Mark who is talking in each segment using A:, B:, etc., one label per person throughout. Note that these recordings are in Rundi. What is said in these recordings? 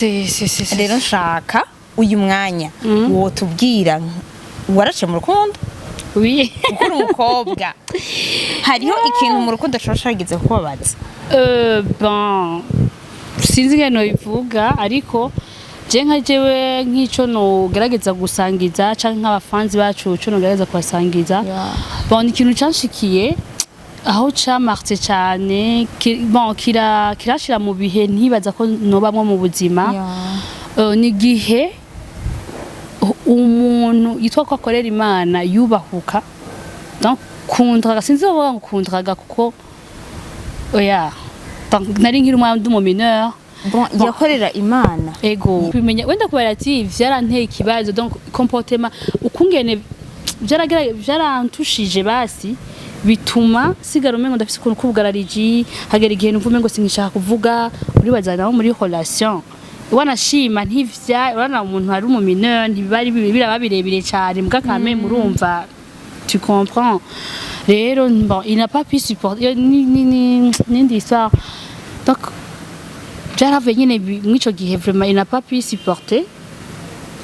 A: Si, si, si, si.
B: Rero nshaka uyu mwanya wotubwira warace mu rukundo.
A: Oui.
B: Kuko uri umukobwa, hariho ikintu mu rukundo coba cagize kubabaza?
A: Bon, sinzi ingene nobivuga, ariko je nka jewe nk'ico nogerageza gusangiza canke nk'abafanzi bacu ico nogerageza kubasangiza, bon, ni ikintu canshikiye aho camarse cane, bon, kirashira mu bihe ntibaza ko nobamwo mu buzima. Ni igihe umuntu yitwa ko akorera Imana yubahuka, donc kundraga, sinzi kuvuga ngo kundraga, kuko oya, donc nari nkiri umwana, ndi umu mineur.
B: Bon, yakorera Imana.
A: Ego, kubimenya wenda kubera ati vyaranteye ikibazo, donc comportement ukungene vyarantushije, basi bituma sigara umengo ndafise ukuntu kubugarariji. Hagera igihe numva umengo sinkishaka kuvuga. Uribaza naho muri relation wanashima ntivya, urabona umuntu ari umu mineur, ntibari biraba birebire cyane mbwa quand même urumva, tu comprends. Rero bon, il n'a pas pu supporter ni nindi histoire, donc byaravuye nyene mw'ico gihe vraiment il n'a pas pu supporter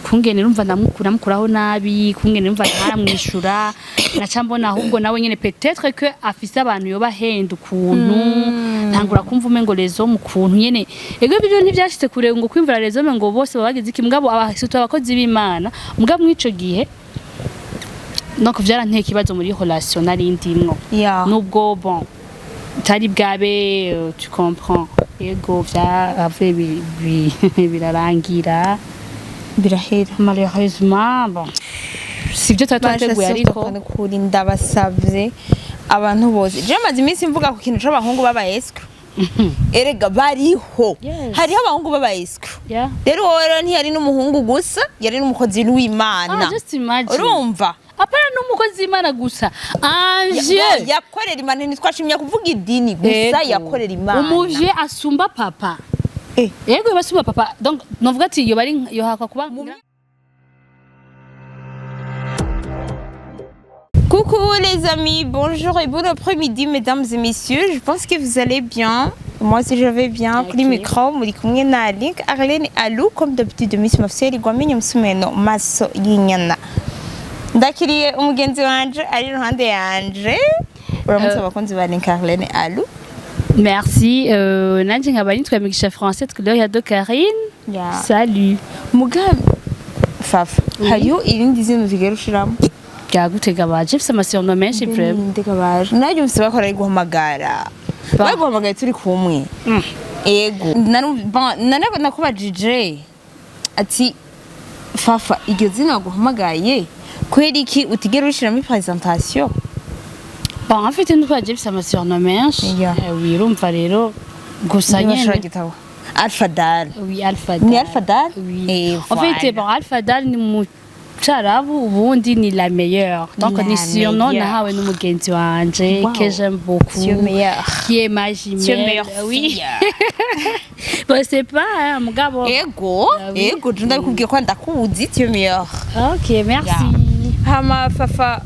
A: kungene numva namukuraho nabi, kungene numva ntaramwishura. Naca mbona ahubwo nawe nyene peut-être que afise abantu yoba ahenda ukuntu, ntangura kumva umengo les hommes ukuntu nyene. Ego, ibyo ntivyashitse kure ngo kwimvura les hommes ngo bose babagize iki, mugabo surtout abakozi b'Imana. Mugabo mw'ico gihe donc vyaranteye ikibazo muri relation nari ndimwo, nubwo bon tari bwabe, tu comprends. Ego, vyaravuye birarangira.
B: Birahera.
A: Malheureusement, bon, sivyo twari twateguye, ariko
B: Kuri ndabasavye abantu bose, je maze iminsi mvuga ku kintu c'abahungu b'aba escrocs. Erega bariho. Hariho abahungu b'aba escrocs. Rero wowe rero ntiyari n'umuhungu gusa, yari n'umukozi w'Imana.
A: Ah, just imagine.
B: Urumva?
A: Apana n'umukozi w'Imana gusa, Ange.
B: Yakorera Imana, ntitwashimye kuvuga idini gusa.
A: Ego.
B: Yakorera Imana.
A: Umuvye asumba papa. Yego, basumba papa, donc novuga ati yo bari yohakwa kuba.
B: Coucou les amis, bonjour et bon après-midi mesdames et messieurs, je pense que vous allez bien. Moi aussi je vais bien. Kuri micro muri kumwe na Link Arlene Alou, comme d'habitude Miss Mafseri Gwamenye Musumeno Maso Yinyana. Ndakiriye umugenzi wanje ari iruhande yanje. Uramutse abakunzi ba Link Arlene Alou.
A: Merci, nanje nkaba nitwa Migisha Français Gloria de Karine. Salut.
B: Mugabe Fafa,
A: Oui.
B: hariyo irindi zina utigera ushiramo?
A: Byagutega baje mfise amasurnom menshi vraiment.
B: Ndega baje. Nanjye mfise bakora ari guhamagara. Baguhamagaye turi kumwe. Ego. Bon, nakubajije ati Fafa, iryo zina baguhamagaye kubera iki utigera urishiramo présentation?
A: Bon, en fait nuko baje mfise amasurnom menshi. Oui, urumva rero gusa
B: Ntibashobora
A: nyene.
B: gitabo Alpha Dal.
A: Oui, Alpha Dal.
B: Ni Alpha Dal?
A: Oui.
B: Et
A: En fait,
B: voilà.
A: bon, Alpha Dal ni mu Carabu, ubundi ni la meilleure. Donc
B: La
A: ni surnom
B: meilleure.
A: nahawe n'umugenzi wanje que j'aime beaucoup.
B: Tu es meilleure.
A: Qui est ma jumelle.
B: Tu es meilleure
A: Oui.
B: fille.
A: Bon, c'est pas hein, mugabo.
B: Ego.
A: Ah oui.
B: Ego, je ndabikubwiye ko ndakuzi, tu es meilleure.
A: OK, merci.
B: Hama Fafa,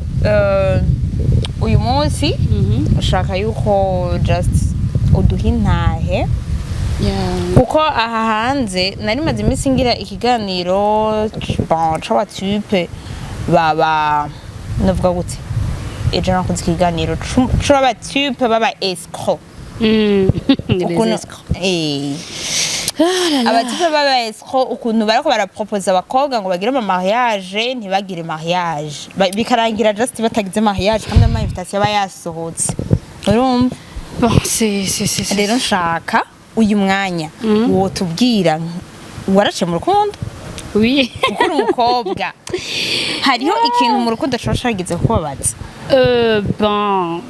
B: uyu munsi ushaka yuko just uduha intahe, kuko aha hanze nari maze iminsi ngira ikiganiro, bon, c'abatype baba, novuga gute, ejo nakoze ikiganiro c'abatype baba escrocs.
A: Les
B: Ukuntu
A: escrocs.
B: Abatype baba escrocs, ukuntu bariko baraproposa abakobwa ngo bagire ama mariage, ntibagire mariage. Bikarangira just batagize mariage kandi ama invitation aba yasohotse, urumva?
A: Bon, c'est
B: Rero nshaka uyu mwanya wotubwira warace mu rukundo.
A: Oui.
B: Kuko uri umukobwa, hariho ikintu mu rukundo coba cagize kubabaza?
A: Bon,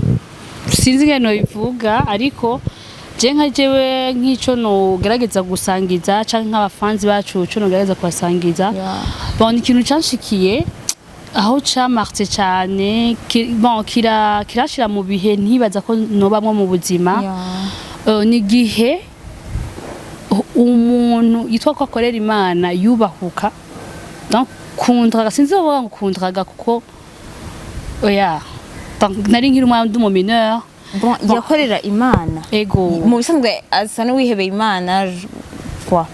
A: sinzi ingene nobivuga, ariko je nka jewe nk'ico nogerageza gusangiza canke nk'abafanzi bacu ico nogerageza kubasangiza, bon, ni ikintu canshikiye aho camarse cane, bon, kirashira mu bihe ntibaza ko nobamwo mu buzima. Ni igihe umuntu yitwa ko akorera Imana yubahuka, donc kundraga, sinzi kuvuga ngo kundraga, kuko oya, donc nari nkiri umwana, ndi umu mineur.
B: Bon, yakorera Imana.
A: Ego.
B: Mu bisanzwe asa n'uwihebeye Imana kwa.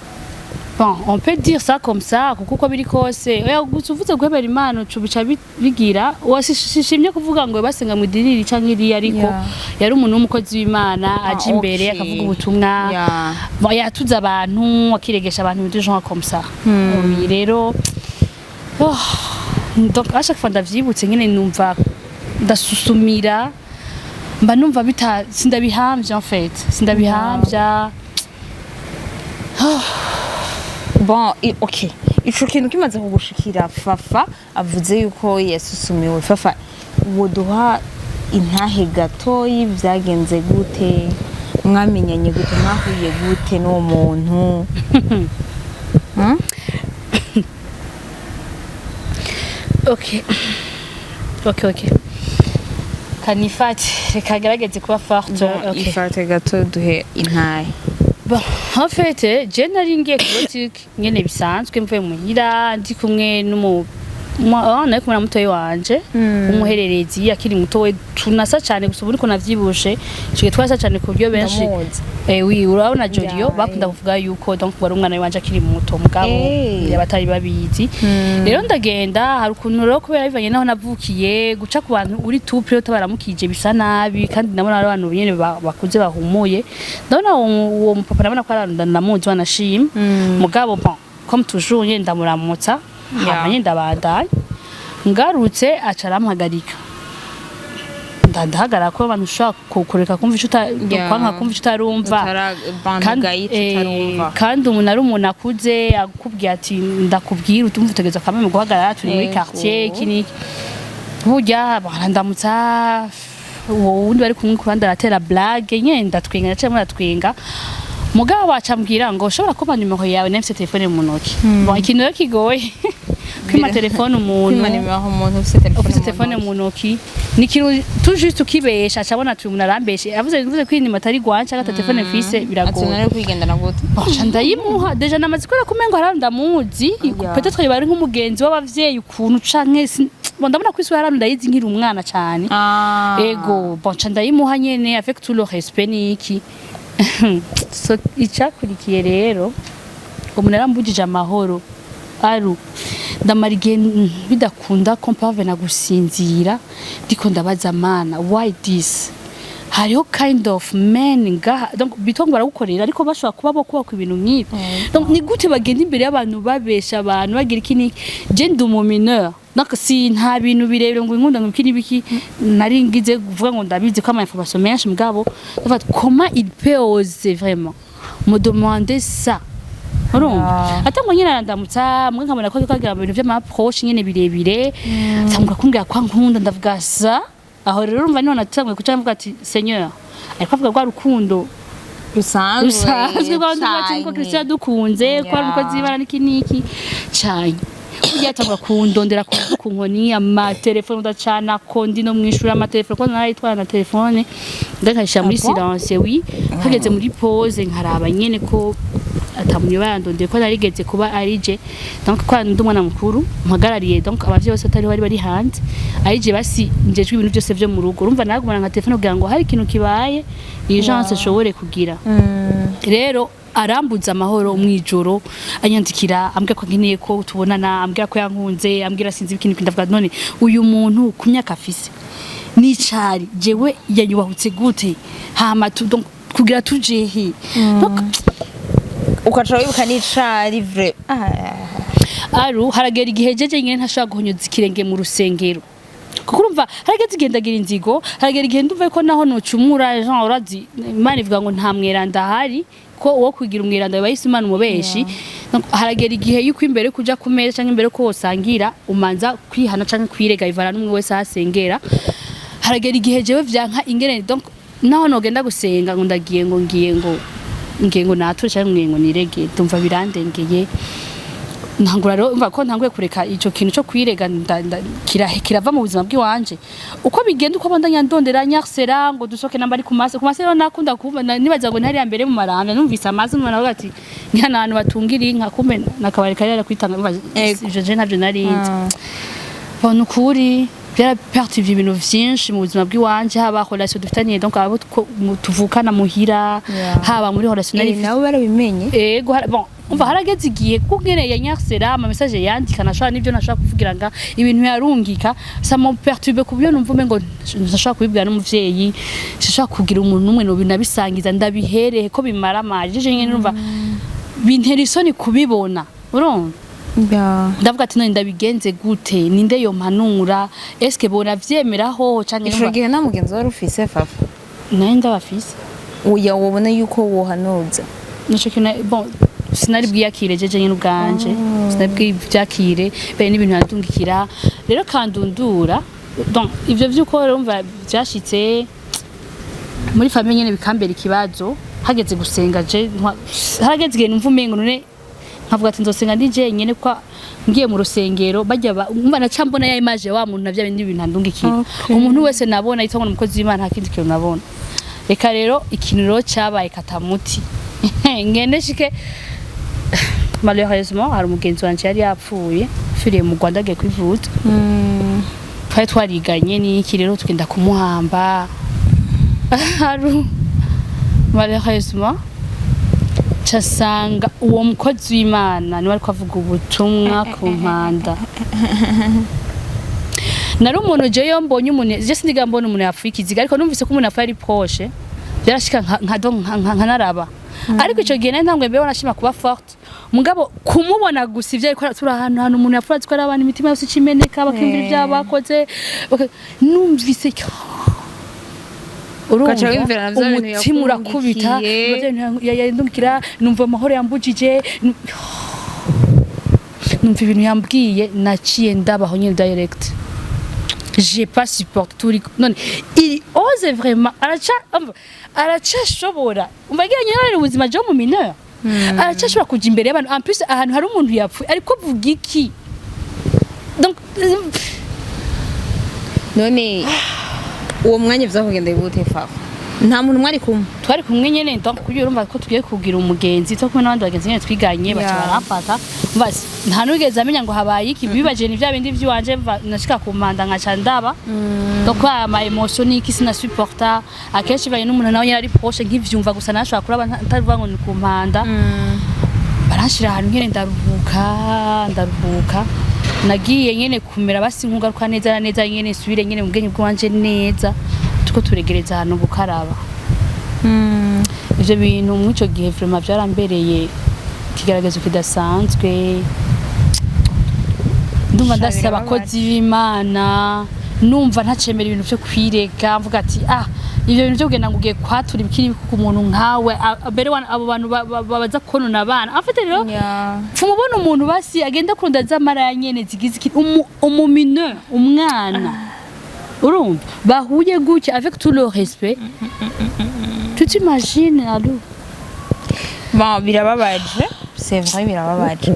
A: Bon, on peut dire ça comme ça, kuko uko biri kose, oya, gusa uvuze guhebera Imana ucu bica bigira wasishimye kuvuga ngo basenga mu idini canke iriya, ariko yari umuntu w'umukozi w'Imana, aje imbere akavuga ubutumwa. Bon, yatuze abantu, akiregesha abantu, ibintu genre comme ça. Oui, rero, oh, donc à chaque fois ndavyibutse nyene numva ndasusumira, mba numva bita sindabihamvya, en fait sindabihamvya.
B: Bon, ok, ico kintu kimaze kugushikira, Fafa avuze yuko yasusumiwe. Fafa, woduha intahe gatoyi? Vyagenze gute? Mwamenyanye gute? Mwahuye gute n'uwo muntu?
A: Ok, kanifate, reka gerageze kuba forte.
B: Bon,
A: Ok.
B: ifate gato, duhe intahe.
A: Bon, en fait, je nari ngiye ku boutique nyene bisanzwe, mvuye muhira, ndi kumwe n'umu nari kumwe na mutoyi wanje, umuhererezi akiri muto, we tunasa cyane, gusa ubu niko navyibushe, ico gihe twasa cyane ku buryo benshi
B: Ndamuzi.
A: Oui, urabona Jorio, bakunda kuvuga yuko donc wari umwana wanje akiri muto, mugabo abatari babizi. Rero ndagenda, hari ukuntu rero kubera bivanye naho navukiye, guca ku bantu uri tout près utabaramukije bisa nabi, kandi ndabona ari abantu nyene bakuze bahumuye. Ndabona uwo mupapa, ndabona ko ari ndamuzi, wanashima, mugabo bon, comme toujours nyene ndamuramutsa, hama nyene ndabandanya. Ngarutse aca arampagarika, ndahagarara, ko abantu ushobora kureka kumva ico kwanka kumva ico utarumva.
B: Kandi utarumva.
A: Kandi umuntu ari umuntu akuze, akubwiye ati ndakubwira, utumva utegerezwa kamwe guhagarara, turi muri quartier, iki n'iki. Burya barandamutsa, uwo wundi bari kumwe ku ruhande aratera blague nyene, ndatwenga, ndacamo ndatwenga, mugabo bacambwira ngo ushobora kumpa nimero yawe, nafise telefone mu ntoki. Bon, ikintu rero kigoye kwima telefone umuntu
B: Kwima nimero umuntu ufise telefone
A: ufite
B: mu
A: telefone
B: ntoki.
A: mu ntoki, ni ikintu tout juste ukibesha, acabona ati uyu muntu arambeshe, avuze mvuze ko iyi nimero atari gwanje cyangwa ata telefone mfise.
B: Ati
A: Biragoye.
B: nari kwigendana gute?
A: Bon, ndayimuha. Déjà namaze kubera ko umengo hari ndamuzi. Peut-être yoba ari nk'umugenzi w'abavyeyi ukuntu, canke bon, ndabona ko isura hariya ndayizi nkiri umwana cane. Ego, bon, ca ndayimuha nyene avec tout le respect niki. So icakurikiye rero, umuntu yarambujije amahoro aru ndamara igihe bidakunda ko mpave gusinzira, ndiko ndabaza Mana, why this? Hariho kind of men ngaha, donc bitwa ngo baragukorera, ariko bashobora kuba bo kubaka ibintu nk'ibi. Donc ni gute bagenda imbere y'abantu, babesha abantu, bagira iki n'iki? Je ndi umu mineur, donc si nta bintu birebire ngo inkunda ngo iki n'ibiki nari ngize kuvuga ngo ndabizi ko ama information menshi, mugabo ndavuga comment il peut oser vraiment me demander ça, urumva? Atangwa nyine arandamutsa, mwe nkabona ko kagira mu bintu vy'ama approche nyene birebire, atangura kumbwira ko ankunda, ndavuga sa aho rero urumva niho natanguye kuca mvuga ati Seigneur, ariko avuga rwa rukundo
B: rusanzwe.
A: Rusanzwe rwa rundi rwacu nkuko Kristo yadukunze, ko ari umukozi w'Imana n'iki n'iki cane. Burya yatangura kundondera ku nkoni, amatelefone udacana ko ndi no mw'ishuri, amatelefone ko narayitwara na telefone ndakayishira muri
B: Ah bon?
A: silence. Oui, hageze muri pause nkaraba nyene ko atamuntu bayandondeye, ko narigeze kuba arije, donc ko ndi umwana mukuru mpagarariye, donc abavyeyi bose atari bari hanze, arije basi njejwe ibintu byose vyo mu rugo. Urumva nagumana nka telefone kugira ngo hari ikintu kibaye urgence nshobore kugira. Rero arambuza amahoro mw'ijoro, anyandikira ambwira ko nkeneye ko tubonana, ambwira ko yankunze, ambwira sinzi ikintu. Ndavuga none uyu muntu ku myaka afise nicari jewe yanyubahutse gute? Hama donc kugira tujehe? Donc
B: ukaca wibuka n'icari vrai.
A: Aru haragera igihe jeje nyene ntashobora guhonyoza ikirenge mu rusengero, kuko urumva harageze igihe ndagira inzigo, haragera igihe ndumva ko naho nocumura, Jean, urazi Imana ivuga ngo nta mweranda ahari, ko uwo kugira umweranda biba yise Imana umubeshi. Donc, haragera igihe yuko imbere kuja ku meza canke imbere ko wosangira umanza kwihana canke kwirega, bivana n'umwe wese ahasengera. Haragera igihe jewe vyanka ingene, donc naho nogenda gusenga ngo ndagiye, ngo ngiye, ngo ngiye, ngo nature canke ngiye ngo nirege, ndumva birandengeye. Ntangura rero umva ko ntanguye kureka ico kintu cyo kwirega, kirava mu buzima bw'iwanje. Uko bigenda, uko bandanya ndondera nyarsera ngo dusoke, namba ari ku mase, ku mase rero nakunda kumva nibaza ngo ntari ya mbere mu Maramvya, numvise amase umuntu avuga ati nkana ahantu batungira inka, kumbe nakabari kari kwitanga.
B: Ego.
A: Ivyo je ntavyo narinzi. Bon, ukuri byaraperturbye ibintu vyinshi mu buzima bw'iwanje, haba relation dufitaniye, donc abo tuvukana muhira, haba muri relation nari
B: Nabo barabimenye?
A: Ego, bon. Umva, harageze igihe kuko ngene yanyarsera ama message yandika, nashobora n'ibyo nashobora kuvugira nga ibintu yarungika, ça m'a perturbé ku buryo numva umengo ntashobora kubibwira n'umuvyeyi, sinshobora kugira umuntu n'umwe no binabisangiza, ndabihereye ko bimara amaje. Je nyene numva bintera isoni kubibona, urumva? Ndavuga ati: "None ndabigenze gute? Ninde yompanura? Eske bona vyemeraho canke?"
B: Ico gihe nta mugenzi wari ufise, Fafa?
A: Naye ndabafise.
B: Oya, wobona yuko wohanuza.
A: Nico kintu, bon, sinari bwiyakire jeje nyene ubwanje, sinari bwiyakire bene n'ibintu yandungikira rero kandundura. Donc ivyo vyuko urumva vyashitse muri famille nyene bikambera ikibazo. Hageze gusenga, je harageze igihe numva umengo none nkavuga ati nzosenga ndi jenyene, kwa ngiye mu rusengero bajya umva naca mbona ya image wa muntu na bya bindi bintu andungikira. Umuntu wese nabona yitwa ngo ni umukozi w'Imana, nta kindi kintu nabona. Reka rero, ikintu rero cabaye katamuti ngende shike, malheureusement hari umugenzi wanje yari yapfuye, apfiriye mu Rwanda agiye kwivuza. Twari twariganye n'iki, rero tugenda kumuhamba. Haru malheureusement casanga uwo mukozi w'Imana niwe ariko avuga ubutumwa ku mpanda. Nari umuntu jeyo mbonye umuntu, je sindiga mbona umuntu yapfuye ikiziga, ariko numvise ko umuntu yapfuye ari proche, byarashika nkanaraba. Ariko ico gihe nari ntangwe mbeho nashima kuba forte, mugabo kumubona gusa ivyo ariko turi ahantu umuntu yapfuye, azi ko ari abantu imitima yose ikimeneka, bakiyumvira ibyaha bakoze, numvise urumva
B: Ugaca wiyumvira na vya bintu
A: umutima urakubita.
B: yakurungikiye.
A: Numva vya bintu yandungikira, numva amahoro yambujije, numva ibintu yambwiye, naciye ndabaho nyine direct. J'ai pas supporté. Turi none il ose vraiment, araca umva, aracashobora, umva, agira nyine ubuzima byo mu mineur, aracashobora kuja imbere y'abantu, en plus ahantu hari umuntu yapfuye, ariko vuga iki? Donc
B: None uwo mwanya vyakugenda gute, Fafa? Nta muntu mwari kumwe?
A: Twari kumwe nyene. Donc kugira urumva ko tugiye kugira umugenzi, two kumwe n'abandi bagenzi nyene twiganye, baca baramfata. Umva, nta n'uwigeze amenya ngo habaye iki. Bibaje ni vya bindi vy'iwanje, nashika ku mpanda nkaca ndaba. Donc ama émotion niki sinasupporta. Akenshi banye n'umuntu nawe nyene ari proche, nkivyumva gusa nashobora kuraba ntavuga ngo ni ku mpanda. Baranshira ahantu nyene, ndaruhuka, ndaruhuka. Nagiye nyene kumera basi nkugaruka neza na neza nyene, nsubire nyene mu bwenge bwanje neza, tuko turegereza ahantu gukaraba. Ivyo bintu muri ico gihe vraiment byarambereye ikigeragezo kidasanzwe. Ndumva
B: Sha,
A: ndasaba
B: birababaje.
A: abakozi b'Imana, numva ntacemera ibintu vyo kwirega, mvuga ati: "Ah, ivyo bintu vyo kugenda ngo ugiye kwatura ibikiri ku muntu nkawe, mbere abo bantu babaza konona abana." En fait rero pfuma ubona umuntu basi agenda kurunda z'amaraya nyene zigize iki, umu mineur, umwana, urumva bahuye gutya, avec tout le respect, tu t'imagines alors?
B: Bon, birababaje, c'est vrai, birababaje.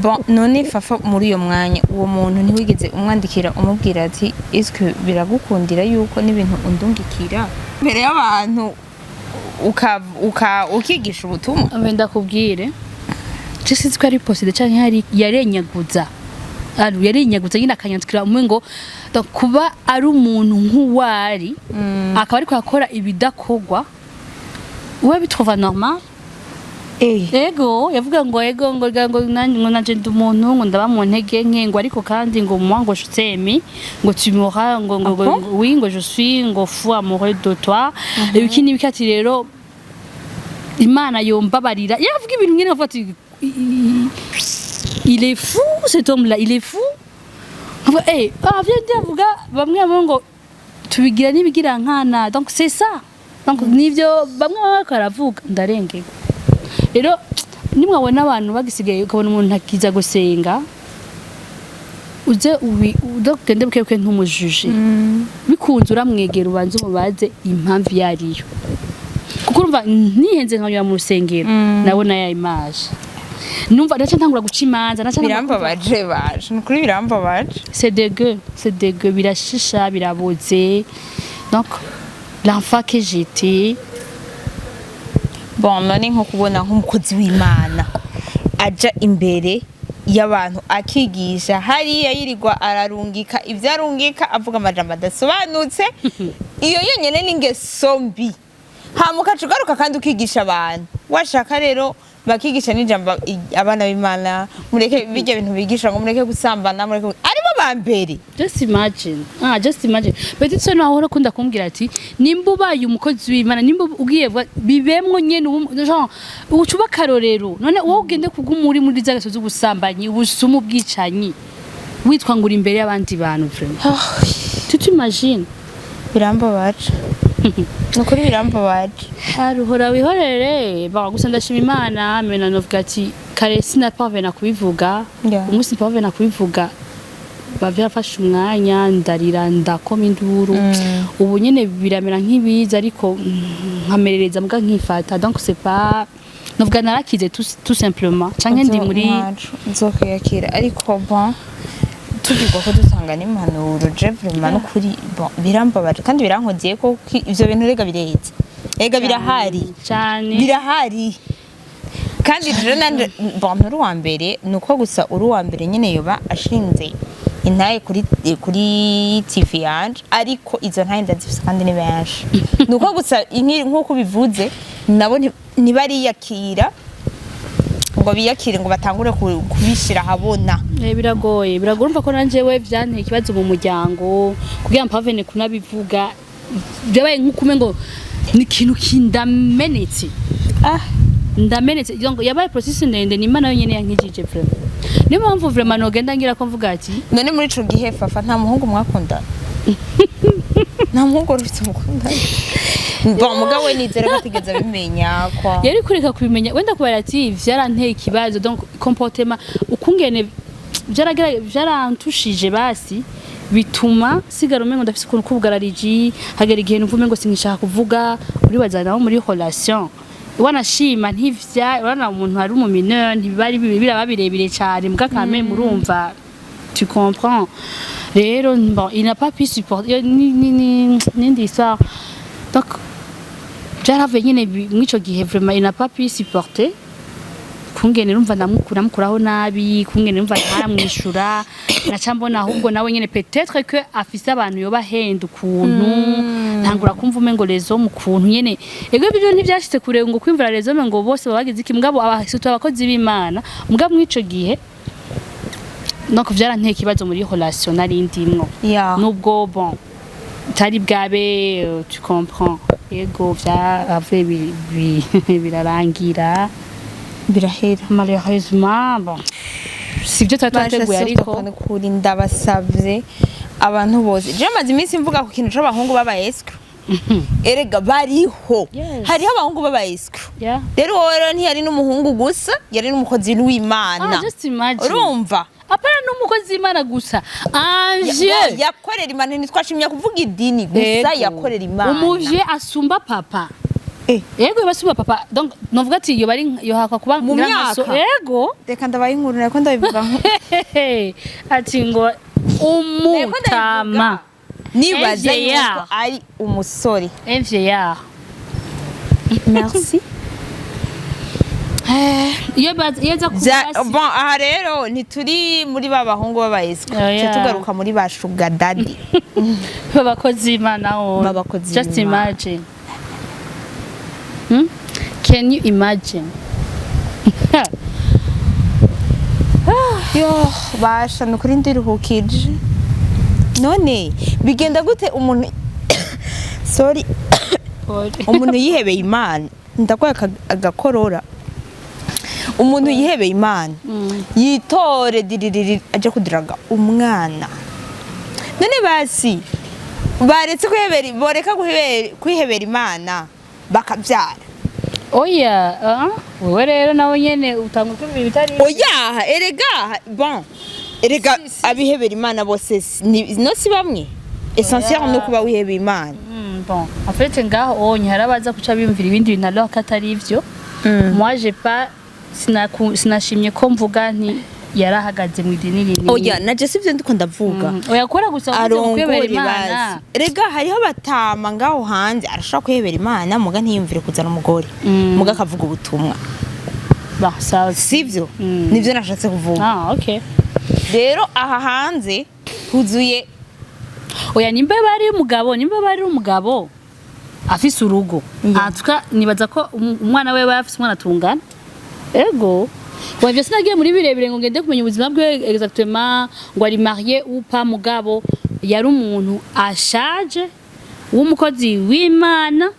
B: Bon, none Fafa, muri uyo mwanya uwo muntu ntiwigeze umwandikira umubwira ati: "Est-ce que biragukundira yuko n'ibintu undungikira mbere y'abantu ukigisha ubutumwa?"
A: Mbe ndakubwire, je sinzi ko ari poside canke hari yarenyaguza. Aru yarenyaguza nyine akanyandikira umwe ngo donc kuba ari umuntu nk'uwari akaba ariko akora ibidakorwa, we bitrouva normal. Ego, yavuga ngo ego, ngo nanje ndi umuntu, ngo ndaba mu ntege nke, ngo ariko kandi ngo moi, ngo je t'aime, ngo tu m'auras, ngo
B: Ah bon?
A: Ngo oui, ngo je suis ngo fou amoureux de toi, ibiki n'ibiki, ati rero Imana yombabarira. Yavuga ibintu nyine avuga ati: "Il est fou, cet homme là, il est fou." Nkavuga: "Eh ah, viens." Avuga bamwe bamwe ngo tubigira n'ibigira nkana. Donc c'est ça, donc nivyo bamwe baba bariko baravuga. Ndarengerwa rero nimwabona abantu bagisigaye, ukabona umuntu akiza gusenga, uze ubi udagende bukebuke, ntumujuje. Bikunze uramwegera, ubanze umubaze impamvu iyo ariyo, kuko urumva ntihenze nkanyura mu rusengero nabona ya image, numva naca ntangura guca imanza, naca ntangura
B: Birambabaje baje, ni ukuri birambabaje.
A: C'est dégueu, c'est dégueu, birashisha, biraboze. Donc l'enfant que j'étais.
B: Bon, none nko kubona nk'umukozi w'Imana aja imbere y'abantu akigisha hariya, yirirwa ararungika ibyo arungika, avuga amajambo adasobanutse, iyo yonyene ni ingeso mbi. Hama ukaca ugaruka kandi ukigisha abantu, washaka rero Bakigisha n'ijambo abana b'Imana, mureke bijya bintu bigisha ngo mureke gusambana, mureke aribo ba mbere.
A: Just imagine, ah, just imagine. Petit sœur nawe urakunda kumbwira ati nimba ubaye umukozi w'Imana, nimba ugiye bibemwo nyene genre ucuba akarorero. None wowe ugende kuguma uri muri za gaso z'ubusambanyi, ubusumu, ubwicanyi, witwa ngo uri imbere y'abandi bantu? Vraiment, tu t'imagines?
B: Birambabaje, ni ukuri birambabaje.
A: Haruhora wihorere. Bon, gusa ndashima Imana. Mena novuga ati kare sinapavena kubivuga. Umunsi mpavena kubivuga, bavyafashe umwanya, ndarira, ndakoma induru. Ubu nyene biramera nk'ibiza, ariko nkamerereza mbwa nkifata. Donc c'est pas, novuga narakize tout simplement, canke ndi muri
B: Nzokwiyakira, ariko bon, tugirwa ko dutanga n'impanuro, je vraiment n'ukuri, bon, birambabaje kandi birankozeye ko ivyo bintu rega bireze, ega birahari.
A: Cane.
B: Birahari. Kandi rero nanje, bon, nturi uwa mbere, ni uko gusa uri uwa mbere nyene yoba ashinze intaye kuri TV yanje, ariko izo ntaye ndazifise kandi ni benshi. Ni uko gusa nk'uko ubivuze, nabo ntibariyakira ngo biyakire, ngo batangure kubishira ahabona.
A: Biragoye, biragoye. Urumva ko nanje we vyanteye ikibazo mu muryango kugira mpavene kunabivuga. Byabaye nk'ukume ngo ni ikintu kindamenetse.
B: Ah.
A: Ndamenetse. Donc yabaye processus ndende, ni Imana yonyene yankijije vraiment. Niyo mpamvu vraiment nogenda ngira ko mvuga ati
B: None muri ico gihe, Fafa, nta muhungu mwakundana? Nta muhungu wari ufite umukundana? Bon, mugabo we nizere ko atigeze abimenya kwa
A: Yari kureka kubimenya wenda, kubera ati vyaranteye ikibazo. Donc comportement ukungene vyarantushije, basi bituma sigara umengo ndafise ukuntu k'ubugarariji. Hagera igihe numva umengo sinkishaka kuvuga. Uribaza nawe muri relation, wanashima ntivya, urabona umuntu ari umu mineur, ntibari biraba birebire cyane mbwa quand même, urumva, tu comprends. Rero bon, il n'a pas pu supporter ni nindi histoire. Donc byaravuye nyine mw'ico gihe, vraiment il n'a pas pu supporter kungene urumva ndamukura, mukuraho nabi, kungene urumva ntaramwishura. Naca mbona ahubwo nawe nyene peut-être que afise abantu yoba henda ukuntu. Ntangura kumva umengo les hommes ukuntu nyene. Ego, ibyo ntivyashitse kure ngo kwimvura les hommes ngo bose babagize iki, mugabo surtout abakozi b'Imana. Mugabo mw'ico gihe, donc vyaranteye ikibazo muri relation nari ndimwo. Nubwo bon, tari bwabe, tu comprends. Yego, vyaravuye birarangira.
B: Birahera.
A: Malheureusement, bon, sibyo twari twateguye, ariko
B: Kuri ndabasavye abantu bose, je maze iminsi mvuga ku kintu c'abahungu b'aba escrocs. Erega bariho. Hariho abahungu b'aba escrocs. Rero wowe rero ntiyari n'umuhungu gusa, yari n'umukozi w'Imana.
A: Ah, just imagine.
B: Urumva?
A: Apana n'umukozi w'Imana gusa, Ange.
B: Yakorera Imana, ntitwashimye kuvuga idini gusa.
A: Yego.
B: Yakorera Imana.
A: Umuvye asumba papa. Yego, basumba papa. Donc novuga ati yo bari yohakwa kuba
B: Mu
A: ngira nka
B: myaka?
A: Yego.
B: Reka ndabaye inkuru, nariko ndabivuga
A: Ati ngo umutama.
B: Nibaza
A: MVA.
B: yuko ari umusore.
A: MVA.
B: Merci.
A: Iyo iyo aza kuba
B: Bon, aha rero ntituri muri ba bahungu b'aba escrocs.
A: Oh, yeah.
B: Tugaruka muri ba sugar daddy.
A: B'abakozi b'Imana wowe.
B: B'abakozi
A: Just
B: b'Imana.
A: imagine. Can you imagine?
B: Yo basha, ni ukuri ndiruhukije. None bigenda gute umuntu, sorry, umuntu yihebeye Imana, ndakwaye agakorora, umuntu yihebeye Imana yitore diririri aje kudiraga umwana? None basi baretse kwihebera, boreka kwihebera Imana bakabyara.
A: Oya, ah, wewe rero nawe nyene utanga uko ibintu bitari.
B: Oya, erega bon, erega abihebera Imana bose no si bamwe. Essentiel no kuba wihebeye Imana.
A: Bon, en fait ngaho onye hari abaza kuca biyumvira ibindi bintu alors ko atari ivyo. Moi j'ai pas, sinashimye ko mvuga nti yarahagaze mu idini rinini.
B: Oya, naje sivyo ndiko ndavuga.
A: Oya, kora gusa uvuze ngo kwihebera
B: Arongore
A: Imana.
B: basi. Erega hariho batama ngaho hanze, arashobora kwihebera Imana muga ntiyumvire kuzana umugore, muga akavuga ubutumwa.
A: Bon, ça
B: Sivyo? Nivyo nashatse kuvuga.
A: Ah, okay.
B: Rero aha hanze huzuye.
A: Oya, nimba bari umugabo afise urugo. En tout cas nibaza ko umwana we afise umwana tungana. Ego wavyo, sinagiye muri birebire ngo ngende kumenya ubuzima bwe exactement, ngo ari marié ou pas, mugabo yari umuntu ashaje w'umukozi w'Imana.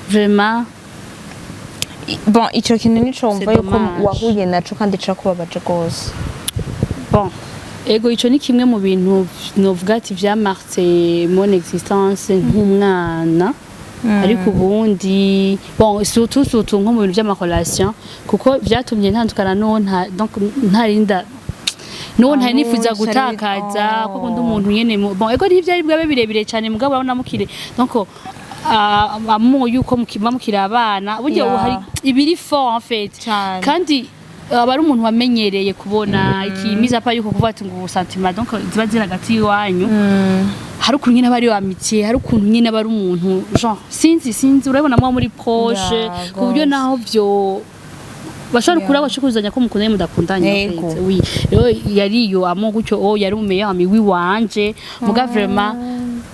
A: Vraiment.
B: Bon, ico kintu nico wumva
A: C'est
B: yuko
A: dommage.
B: wahuye naco kandi cakubabaje rwose?
A: Bon, ego, ico ni kimwe mu bintu novuga ati vyamarqué mon existence nk'umwana. Ariko ubundi, bon, surtout nko mu bintu vy'amarelation, kuko vyatumye ntandukana n'uwo nta, donc ntarinda n'uwo ntari nifuza gutakaza, kuko ndi umuntu nyene bon, ego, ntivyari bwabe birebire cyane, mugabo urabona mukire, donc amu yuko mukiba mukiri abana burya hari ibiri fort en fait.
B: Cane.
A: Kandi aba ari umuntu wamenyereye kubona ikimiza pa yuko kuvuga ati ngo sentiment, donc ziba ziri hagati y'iwanyu, hari ukuntu nyine aba ari amitié, hari ukuntu nyine aba ari umuntu, genre sinzi, urabona muba muri proche ku buryo naho vyo bashobora kuraba bashobora ko mukundanye mudakundanye en fait. Oui, rero yari iyo amo gutyo, oh, yari umeilleur ami wiwanje, muga vraiment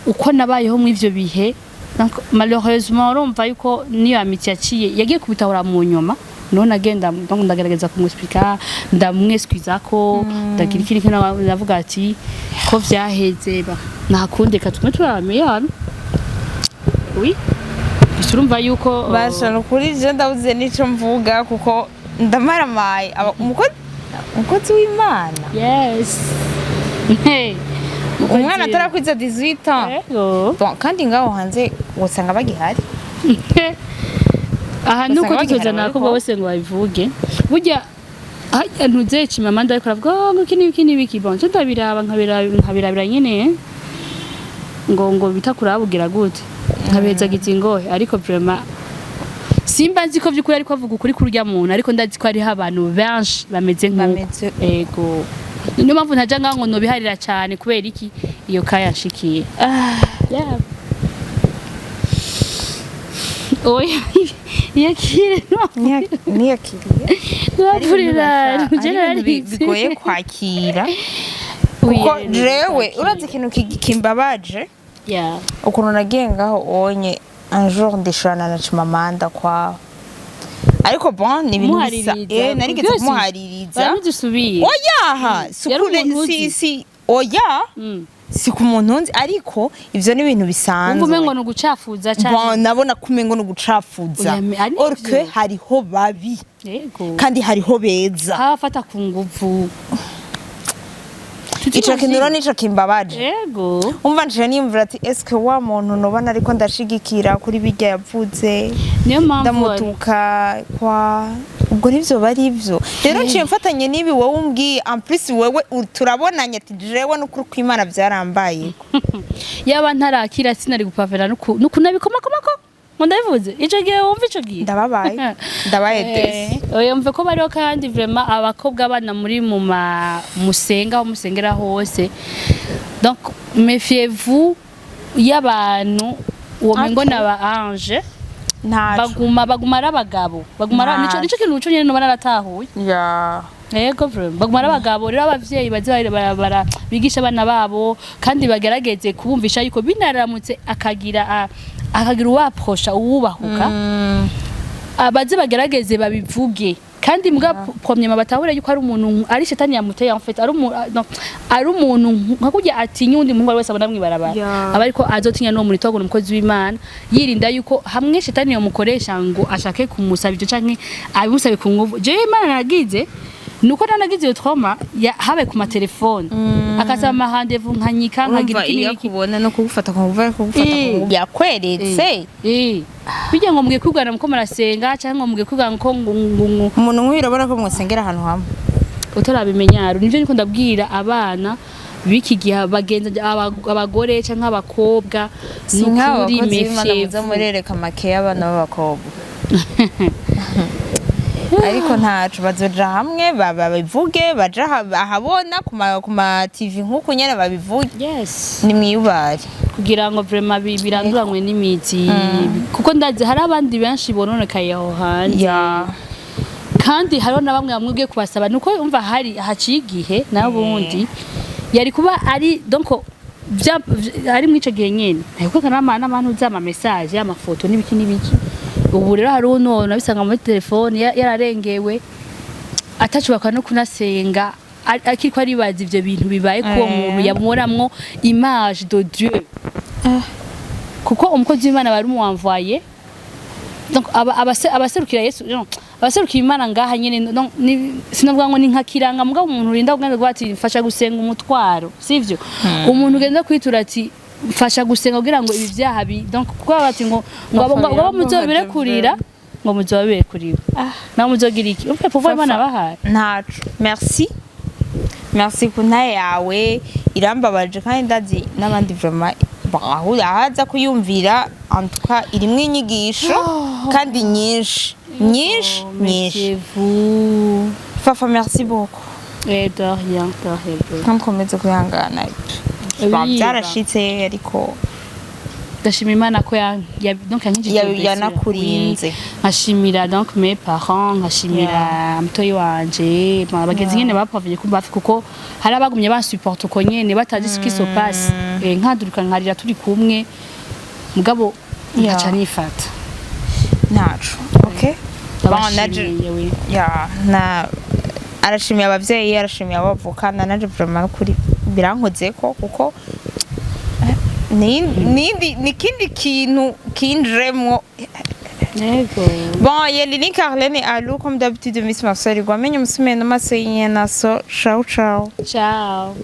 A: uko nabayeho muri ivyo bihe, donc malheureusement urumva yuko niyo amitié yaciye yagiye kubitahura mu nyuma. None agenda, donc ndagerageza kumwexpliqua, ndamwexcusa ko ndagira ikindi kintu, ndavuga ati ko vyaheze ba nta kundi, reka tume turaba meilleur. Oui, gusa urumva yuko
B: Basha, ni ukuri je ndabuze n'ico mvuga kuko ndamaramaye. Umukozi w'Imana.
A: Yes. Hey.
B: Umwana atarakwiza 18 ans.
A: Ego.
B: Bon, kandi ngaho hanze wosanga bagihari.
A: Aha nuko
B: Usanga bagihari.
A: tutuzana abakobwa
B: Bariko.
A: bose ngo babivuge, burya harya ntuze Chimamanda ariko aravuga: "Oh, ngo iki n'ibiki n'ibiki." Bon, je ndabiraba nkabirabira nyene ngo bita kurabugira gute, nkabezagiza ingohe, ariko vraiment simba nzi ko vy'ukuri ariko avuga ukuri kurya muntu, ariko ndazi ko hariho abantu benshi bameze nk'uko. Ego, niyo mpamvu ntaja ngaho ngo nobiharira cyane, kubera iki iyo kaya nshikiye. Yeah. Oya, yakire.
B: Niyakiriye.
A: Ntwapfurira.
B: Hari ibintu bigoye kwakira kuko jewe urazi ikintu kimbabaje, ukuntu nagiye ngaho onye un jour ndishurana na Chimamanda kwa, ariko bon, ni ibintu bisa.
A: Kumuhaririza.
B: Narigeze kumuhaririza.
A: Baramudusubiye.
B: Oyaha, si
A: Yari
B: ukure
A: umuntu
B: si
A: uzi?
B: Si, oya, si ku muntu nzi, ariko ivyo ni ibintu
A: Wumva
B: bisanzwe.
A: umengo ni ugucafuza cyane.
B: Bon, nabona ko umengo ni ugucafuza.
A: Oya, ari
B: Or que
A: nivyo.
B: hariho babi kandi hariho beza.
A: Abafata ku nguvu.
B: Ico kintu rero nico kimbabaje. Umva, nje niyumvira ati eske wa muntu nobona ariko ndashigikira kuri birya yavuze,
A: Niyo mpamvu
B: ndamutuka kwa ubwo nivyo bari ivyo. Rero nciye mfatanye n'ibi wowe umbwiye, en plus wewe turabonanye ati jewe n'ukuri kw'Imana byarambaye.
A: Yaba ntarakira sinari gupavera nukunabikomakomako ngo ndabivuze ico gihe, wumva ico gihe.
B: Ndababaye, ndabaye desi.
A: Oya, mve ko bariho kandi vraiment abakobwa bana muri mu ma musenga, aho musengera hose, donc méfiez-vous y'abantu uwo mengo n'aba ange.
B: Ntaco.
A: Baguma ari abagabo, baguma ari nico
B: Ntaco.
A: nico kintu cyo nyene noba naratahuye. Yego, vraiment baguma ari abagabo. Rero abavyeyi baze bigisha abana babo kandi bagerageze kubumvisha yuko binaramutse akagira uwaprosha uwubahuka, abaze bagerageze babivuge, kandi mbwa premièrement batahure yuko ari umuntu, ari shetani yamuteye en fait, ari umuntu, no, ari umuntu nka kurya atinya uwundi muhungu wese abona mwibarabara, aba ariko azotinya n'uwo muntu ngo umukozi w'Imana, yirinda yuko hamwe shetani yomukoresha ngo ashake kumusaba ivyo canke abimusabe ku nguvu. Jewe Imana naragize nuko nanagize iyo trauma habaye ku matelefone, akasaba ama rendez-vous, nkanyika nkagira
B: Urumva
A: iki
B: iyo
A: n'iki.
B: akubona no kugufata ku nguvu, ariko kugufata ku nguvu yakweretse.
A: Bijya ngo mugiye kwigana muko murasenga cyangwa ngo mugiye kwigana ko ngo
B: Umuntu nk'uyu urabona ko mwasengera ahantu hamwe.
A: Utarabimenya nivyo niko ndabwira abana b'iki gihe, bagenza abagore cyangwa abakobwa.
B: Si nk'abo
A: Nukuri,
B: bakozi b'Imana muza
A: méfiez-vous.
B: murereka make y'abana b'abakobwa, ariko ntaco bazoja hamwe babivuge, baja ahabona ku ma TV nk'uku nyene babivuge. Ni mwiyubare.
A: Kugira ngo vraiment biranduranwe n'imizi, kuko ndazi hari abandi benshi bononekaye aho hanze. Kandi hariho na bamwe bamwe ugiye kubasaba nuko umva hari haciye igihe, naho ubundi yari kuba ari donc ari muri ico gihe nyene ntabwo n'abantu z'ama message y'amafoto n'ibiki n'ibiki. Ubu rero hari uno nabisanga muri telefone yararengewe, atacubaka no kunasenga, akiriko aribaza ivyo bintu bibaye kuwo muntu yamuboramwo image de Dieu, kuko umukozi w'Imana bari umuwamvaye. Donc abaserukira Yesu, non, abaserukira Imana ngaha nyene, donc sinavuga ngo ni nka kiranga, mugabo umuntu urinda kugenda kuvuga ati mfasha gusenga umutwaro, sivyo? Umuntu ugenda kwitura ati mfasha gusenga kugira ngo ibi vyaha bi, donc kuko bati ngo muzobirekurira, ngo muzobirekurira, nawe muzogira iki? Umve pouvoir Imana bahaye.
B: Ntaco. Merci, merci ku ntaye yawe, irambabaje kandi ndazi n'abandi vraiment aho ahaza kuyumvira. En tout cas irimwo inyigisho kandi nyinshi nyinshi nyinshi.
A: Méfiez-vous.
B: Fafa, merci beaucoup.
A: Eh, de rien, de rien.
B: Kandi ukomeze kwihangana.
A: Oui,
B: Bon, byarashitse ariko
A: Ndashima Imana ko donc yankijije blessure.
B: Yanakurinze.
A: Oui. Nkashimira donc mes parents, nkashimira mutoyi wanje, abagenzi nyene bapavuye kumba hafi, kuko hari abagumye bansupport uko nyene batazi ce qui se passe. Nkaduruka nkarira turi kumwe, mugabo nkaca nifata.
B: Ntaco, okay. Bon,
A: Ndabashimiye, oui.
B: Ya, na arashimiye abavyeyi, arashimiye abo bavukana. Naje vraiment kuri birankozeko kuko ni kindi kintu kinjemwo.
A: Yego.
B: Bon, yeli ni Carlene Alou, comme d'habitude, Miss Marcel Gwamenye musumeno maso y'inyana. So ciao ciao.
A: Ciao.